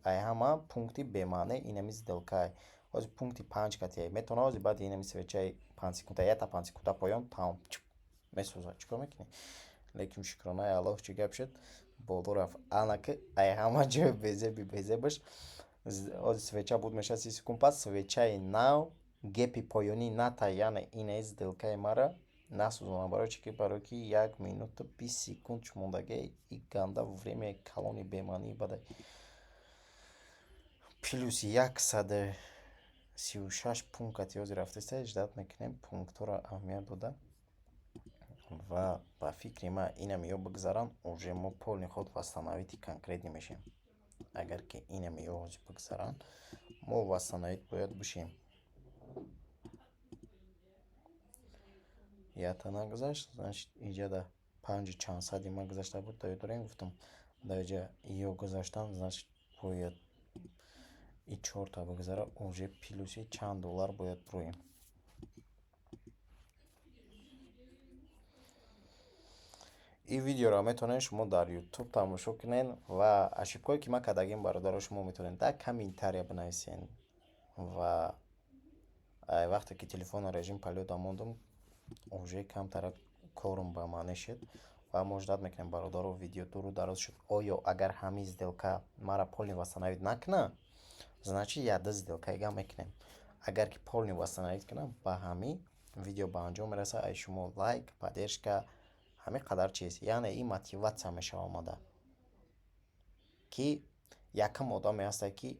S1: ай ҳама пункти бемаъне инами сделкае. Ҳозир пункти панҷ катияй метавонад, ҳозир баъди инами свечаи 5 секунда, якта 5 секунда поён, тамом, месӯзад. Чӣ кор мекунӣ? Лекин шукронаи Аллоҳ, чӣ гап шуд, боло рафт. Анаки ай ҳама ҷои безеби безебаш ҳозир свеча буд, мешавад 30 секунд пас свечаи нав гепи поёнӣ ната, яъне инаи сделкаи мара насӯзонад. Барои чӣ? Ки барое ки 1 минуту 20 секунд мондагӣ, и ганда время калони бемаънии бадай. Плюс 136 пункт кати ҳозир рафтеста. Ждать мекунем, пунктҳоро аҳамият дода. Ва ба фикри ман, инам ё бигзаранд, уже мо полный ход восстановить конкретный мешем. Агар ки инам ё ҳозир бигзаранд, мо восстановить бояд бишем. Якта нагузашт, значит, иҷада панҷу чанд сади ман гузашта буд, даё дорем, гуфтам, дар иҷа ё гузаштан, значит, бояд и чорта бигзара, уже плюси чанд доллар бояд бироем. Ин видеоро метавонед шумо дар Ютуб тамошо кунед ва ошибкое ки ман кардагим, бародаро, шумо метавонед дар комментария бинависед. Ва вақте ки телефонро режим полёта мондум, уже камтара корум ба маъне шуд. Ва мо ждать мекунем, бародаро. Видео дуру дароз шуд. Оё агар ҳамин сделка мара полный восстановить накунад, значит, якда сделкаига мекунем. Агар ки полный восстановить кунам, ба ҳамин Видео ба анҷом мерасад. Ай шумо лайк, поддержка, ҳамин қадар чиз, яъне ин мотиватсия мешава омада, ки якум одаме ҳаста, ки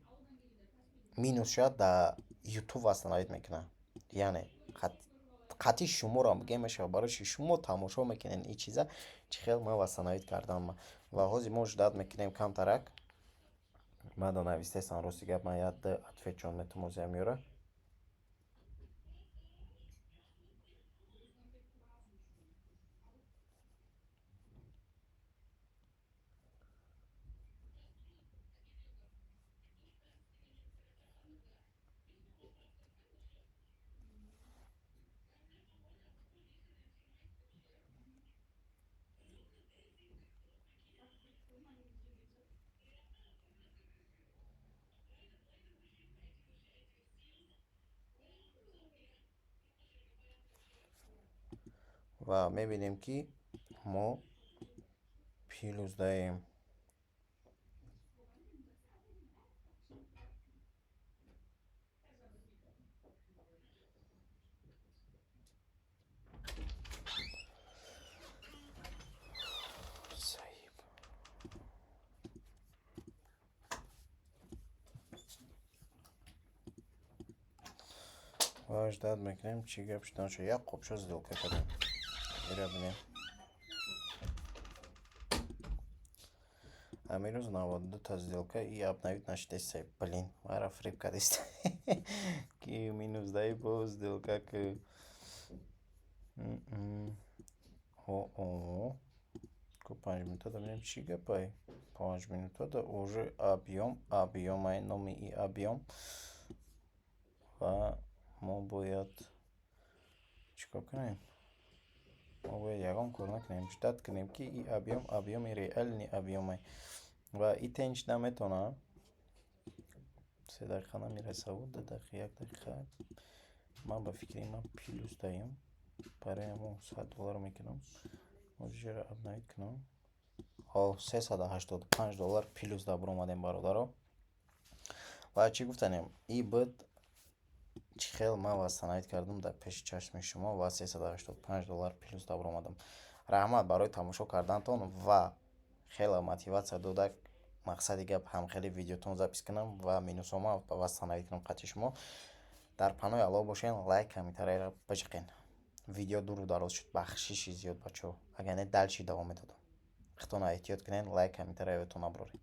S1: минус шояд дар Ютуб восстановить мекунад. Яъне қатъи шуморо бигем мешавад, барои чи шумо тамошо мекунед ин чиза, чӣ хел ман восстановить кардам. Ва ҳозир мо ждать мекунем камтарак. Ман да навистестам, рости гап, ман як д ответ ҷон метавонам ҳозир меёра. Ва мебинем, ки мо плюс даем. Заеб. Ва ждать мекунем, чӣ гап шудан шуд. Як қопча сделка кардем, ира бинем. Ҳамин рӯз 92-та сделка и обновить нашидеста. Блин, мара фиреб кардеста, ки минус даи, бо сделка ки о ку 5 минута да бинем, чӣ гапай. 5 минута да уже объём, объёмай, номи и объём. Ва мо бояд чӣ кор кунем? Мо бояд ягон кор накунем, ждать кунем, ки и объём, объёми реальный объёмай. Ва и тень шуда метавонад, 3 дақиқа намерасаву 2 дақиқа, 1 дақиқа. Ман ба фикри ман плюс даем, барои ҳамон 100 доллар мекунам. Ҳозир обновить кунам. Ҳо, 385 доллар плюс да баромадем, бародаро. Ва чӣ гуфтанем, и буд чӣ хел ман восстановить кардам дар пеши чашми шумо ва 385 доллар плюс да баромадам. Раҳмат барои тамошо кардантон ва хеле мотиватсия дода. Мақсади гап, ҳамхели видеотон запись кунам ва минусҳома восстановить кунам қатъи шумо. Дар паноҳи Аллоҳ бошен, лайк, комментарияро биҷиқен. Видео дуру дароз шуд, бахшиши зиёд, бачаҳо, агар не, дальше давом медодам. Худтонро эҳтиёт кунед, лайк, комментария ёдтон набароред.